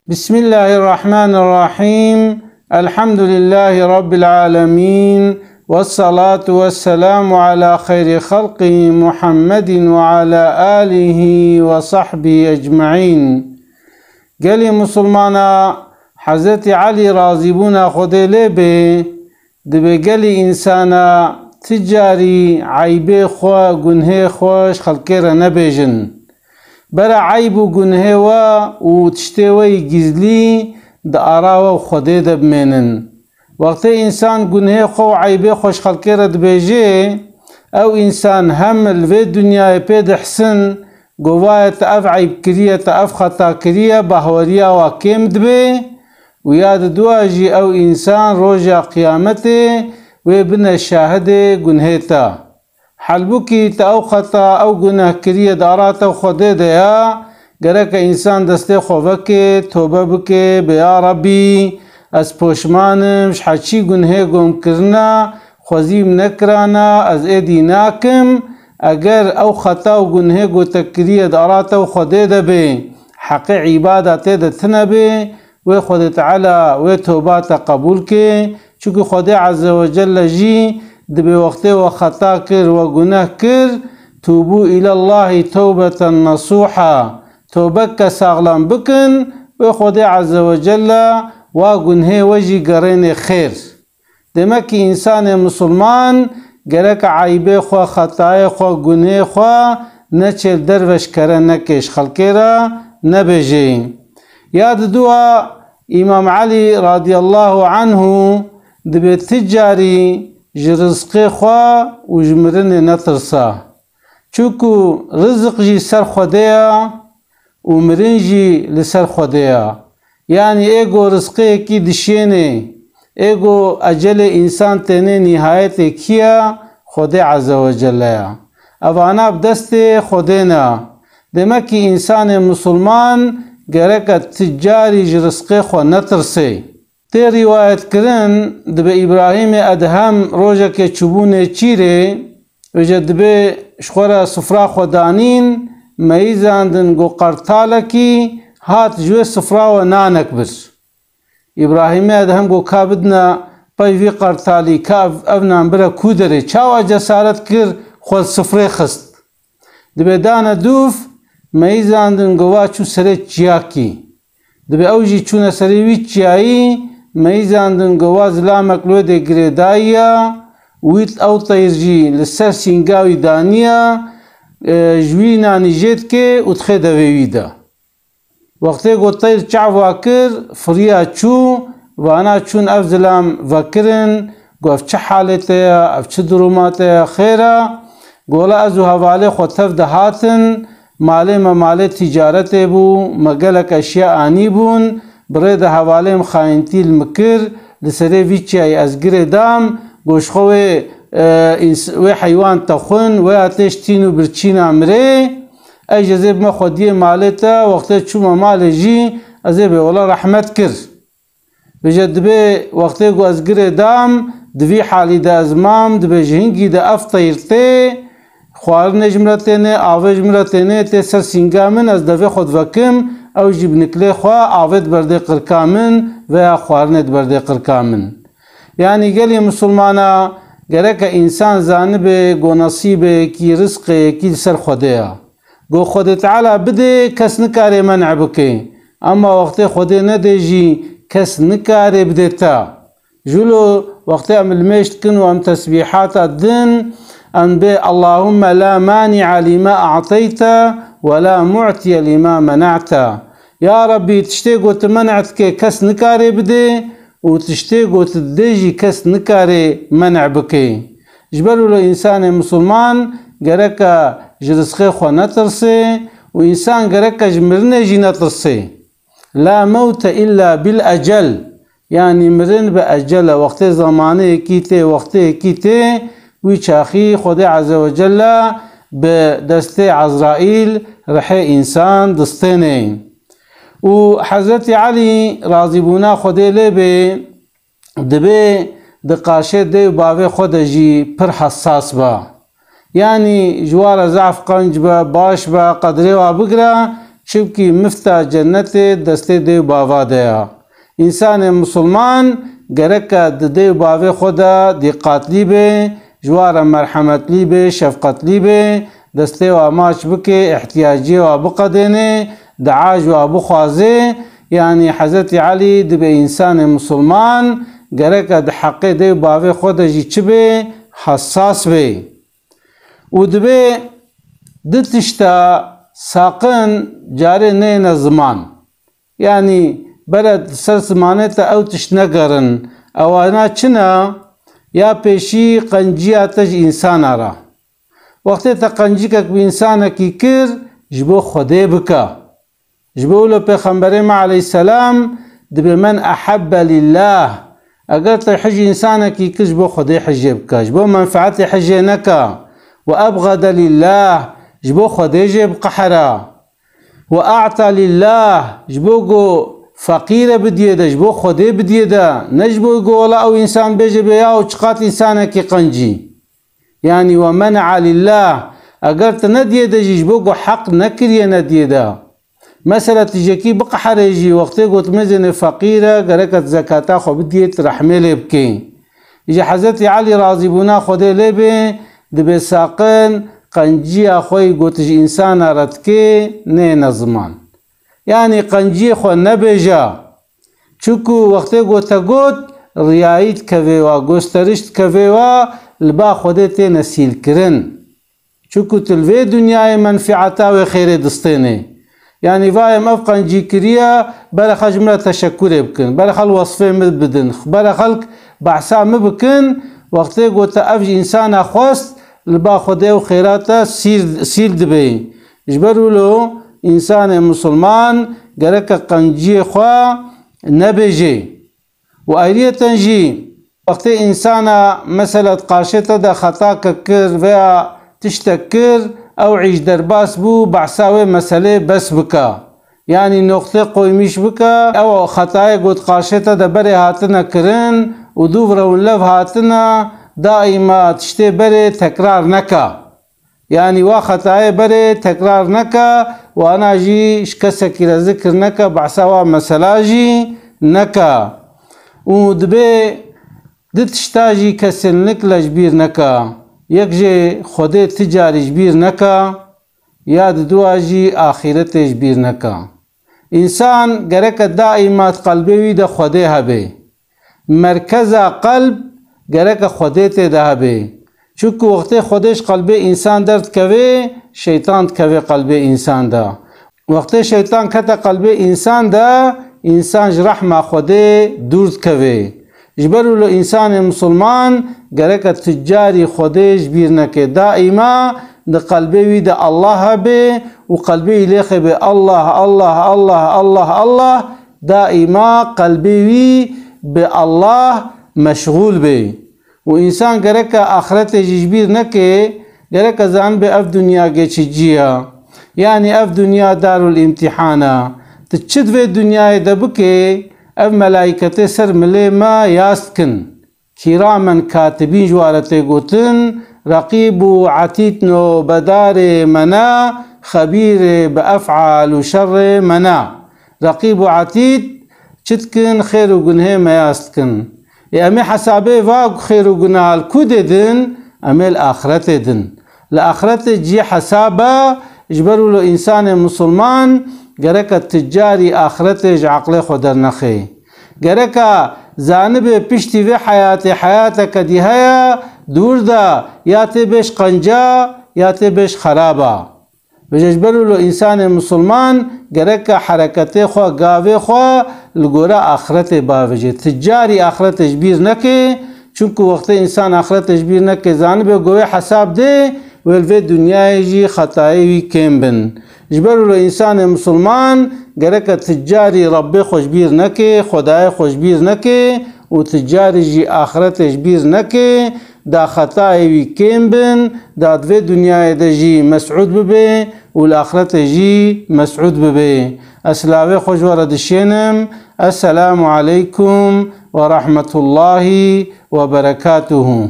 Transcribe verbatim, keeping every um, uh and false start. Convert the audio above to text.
بسم الله الرحمن الرحيم. الحمد لله رب العالمين. والصلاة والسلام على خير خلقه محمد وعلى آله وصحبه أجمعين. Gelê Musulmana, Hezretî Elî razîbûna Xwedê lê bê, dibê gelî însana ti carî eybê xwe, gunhê xwe ji xelkê re nebêjin. Bera eyb û gunhê we û tiştê we yî gizlî di ara we û Xwedê de bimênin. Wextê însan gunhê xwe û eybê xwe ji xelkê re dibêje, ew însan hem li vê dinyayê pê dihsin, go vaye te ev eyb kiriye, te ev xeta kiriye, bahweriya wa kêm dibe û ya di dua jî ew însan roja qiyametê wê bine şahidê gunhê te. Halbûkî te ew xeta, ew guneh kiriye di ara te û Xwedê de ya, gereke însan destê xwe veke, tobe bike, bê ya Rebî, ez poşman im, ji heçî gunhê gom kirina, xwezî min nekirana, ez êdî nakim. Eger ew xeta û gunhê ku te kiriye di ara te û Xwedê de bê, heqê îbada tê de tine bê, wê Xwedê Teala wê toba te qebûl ke, çunku Xwedê Azze ve Celle jî dibê wextê we xeta kir, we guneh kir, "Tûbû îlellahî tewbeten nesûha", tewbeke saxlam bikin, wê Xwedê Azze ve Celle wa gunhê we jî gerênê xêr. Demekî însanê misilman gereke eybê xwe, xetayê xwe, gunê xwe neçê li derve ji kere neke, ji xelkê re nebêje. Ya di dua Îmam Elî radiyallahu anhu dibê ti carî ji rizqê xwe û ji mirinê netirsa. Çunku riziq jî ser Xwedê ye û mirin jî li ser Xwedê ye. Yanî ê go rizqeyekî dişênê, ê go ecelê însan tênê nîhayetê kî ye? Xwedê Azze ve Celle ye. Evana bi destê Xwedê ne. Demekî însanê misilman gereke ti carî ji rizqê xwe netirsê. Tê rîwayetkirin, dibê Îbrahîmê Edhem rojekê çûbûnê çîrê, wêje dibê ji xwe re sifra xwe danîn, meyîzandin ku qertalekî hat ji wê sifra we nanek bir. Îbrahîmê Edhem got, "Ka bidine pey vî qertalî, ka ev, ev nan bire ku derê? Çawa cesaret kir xwe li sifrê xist?" Dibê dane dûv, meyîzandin gova çû serê çiyakî. Dibê ew jî çûne serê wî çiyayî, meyîzandin gova zilamek li wê dê girêdayî ya, wî ew teyr jî li ser sînga wî daniya, e, ji wî nanî jê dike û dixê devê wî de. Wextê ku teyr çav wa kir, firiya çû, vana çûn ev zilam vekirin, got, "Ev çi halê te ye, ev çi duruma te ye, xêr e?" Got, "Wela ez û hevalê xwe tev de hatin, malê me malê tîcaretê bû, me gelek eşya anîbûn, bi rê de hevalê min xayintî li min kir, li serê vî çiyayî ez girê dam, got, ji xwe wê, e, îns-, wê heywan te xwin, wê ya tê ji tîn û birçîna mirê." Ez jî ez ê bime xwediyê malê te, wextê çûme malê jî, ez ê bê wela rehmet kir. Vêje dibê wextê ku ez girê dam, di vî halî de ez mam, dibê ji hingî de ev teyr tê, xwarinê ji min re tênê, avê ji min re tênê, tê ser sînga min, ez devê xwe divekim, ew jî bi niklê xwe avê di berdê qirka min, veya xwarinê di berdê qirka min. Yanî gelê misilmana gereke însan zanibe ku nesîbeyekî, rizqeyekî li ser Xwedê ye. Ku Xwedê Teala bidê, kes nikare men'e bike. Ema wextê Xwedê nedê jî, kes nikare bidê te. Jûlo wextê em limêj dikin û em tesbîhata din, em bê, "Allahumme la mani'a lima a'teyte ve la mu'tiye lima mena'te." Ya Rebbî, tiştê ku tu men'e dike, kes nikare bidê û tiştê ku tu didê jî kes nikare men'e bike. Ji ber wilo însanê misilman gereke ji rizqê xwe netirsê û însan gereke ji mirinê jî netirsê. La mewte illa bil ecel. Yanî mirin bi ecel e. Wextê zemaneyekî tê, wexteyekî tê, wî çaxî Xwedê Azze ve Celle bi destê Ezraîl rihê însan distênê. Û Hezretî Elî razîbûna Xwedê lê bê, dibê di qaşê dê û bavê xwe de jî pir hesas be. Yanî ji wa re zehf qenc be, baş be, qedrê wa bigire, Çimkî mifta cennetê destê dê û bava de ya. Însanê misilman gereke di dê û bavê xwe de dîqatlî be, ji wan re merhemetlî be, şefqetlî be, destê wa maç bike, ihtiyaciyê wa biqedêne, dua ji wa bixwaze. Yanî Hezretî Elî dibe însanê misilman gereke di heqê dê û bavê xwe de jî çi be, hesas be. Û dibe du tişta saqin carê neyne ziman. Yanî bere di ser zimanê te ew tişt negerin. Ewana çi ne? Ya pêşî qenciya te ji însana re. Wextê te qencikek bi însanekî kir, ji bo Xwedê bike. Ji bo wilo Pêxemberê me aleyhisselam dibe, "Men ehebbe lillah." Eger te hij însanekî kir, ji bo Xwedê hijê bike, ji bo menfeetê hijê neke. "Ve ebgade lillah." Ji bo Xwedê jê biqehera. "Ve a'ta lillah." Ji bo ku feqîre bidiyê de, ji bo Xwedê bidiyê de, ne ji bo ku wela ew însan bêje bê, "Ya çiqat însanekî qencî." Yanî "ve men'a lillah." Eger tu nediyê de jî, ji bo ku heq nekiriye nediyê de. Mesela tijekî biqeherê jî, wextê ku tu mezênê feqîr e, gereke tu zekata xwe bidiyê, tu rehmê lê bikê. Îja Hezretî Elî razîbûna Xwedê lê bê, dibe saqin qenciya xwe yî ku tu ji însana re dikê, neyne ziman. Yanî qenciyê xwe nebêje. Çunku wextê ku te got, riyayî dikeve wa, gösteriş dikeve wa, li ba Xwedê têne sîlkirin. Çunku tu li vê dinyayê menfieta wê xêrê distênê. Yanî va em ev qencî kiriye, bere xwe ji min re teşekurê bikin, bere xwe li wesfê min bidin, bere xelk behsa min bikin. Wextê ku te ev ji însana xwest, li ba Xwedê ew xêra te sîl, sîl dibe. Ji ber wilo însanê misilman gereke qenciyê xwe nebêje. Û ayriyeten jî wextê însana mesela di qarşê te de xetakek kir veya tiştek kir, ew îş derbas bû, behsa wê meselê bes bike. Yanî noqtê qoymîş bike, ew xetayê ku di qarşê te de berê hatine kirin û dûv rewin lev hatine, daîma tiştê berê tekrar neke. Yanî wa xetayê berê tekrar neke, wana jî ji kesekî re zikir neke, behsa wa mesela jî neke. Û dibe du tişta jî kesinlikle ji bîr neke. Yek jê Xwedê ti carî ji bîr neke, ya diduwa jî axîretê ji bîr neke. Însan gereke daîma di qelbê wî de Xwedê hebe. Merkeza qelb gereke Xwedê tê de hebe. Çunku wextê Xwedê ji qelbê însan derdikeve, şeytan dikeve qelbê însan de. Wextê şeytan kete qelbê însan de, însan ji rehma Xwedê dûr dikeve. Ji ber wilo însanê misilman gereke tu carî Xwedê ji bîr neke. Daîma di qelbê wî de Allah hebe û qelbê wî lêxe be Allah, Allah, Allah, Allah, Allah. Daîma qelbê wî bi Allah meşxûl be. Û însan gereke axretê jî ji bîr neke, gereke zanibe ev dinya geçici ye. Yanî ev dinya darul îmtîhan e. Tu çi di vê dinyayê de bikê, ev melaîketê ser milê me yas dikin. Kîramen katibîn ji wa re tê gotin, Reqîb û Etîd nobedarê me ne, xebîrê bi ef'al û şerrê me ne. Reqîb û Etîd çi dikin? Xêr û gunhê me yas dikin. Ê em ê hesabê va xêr û guneha li ku dê din? Em ê li axretê din. Li axretê cihê hesab e, ji ber wilo însanê misilman gereke tu carî axretê ji eqlê xwe dernexê. Gereke zanibe piştî vê heyatê heyateke dî heye, dûr de, ya tê bêj qenca, ya tê bêj xeraba. Vêje ji ber wilo însanê misilman gereke hereketê xwe, gavê xwe li gora axretê bavêje. Tu carî axretê ji bîr neke, çunku wextê însan axretê ji bîr neke, zanibe ku wê hesab dê, wê li vê dinyayê jî xetayê wî kêm bin. Ji ber wilo însanê misilman gereke tu carî Rebbê xwe ji bîr neke, Xwedayê xwe ji bîr neke û tu carî jî axretê ji bîr neke, da xetayê wî kêm bin, da di vê dinyayê de jî mesûd bibe û li axretê jî mesûd bibe. Ez silavê xwe ji we re dişênim. Esselamu aleykum ve rahmetullahi ve berekatuhu.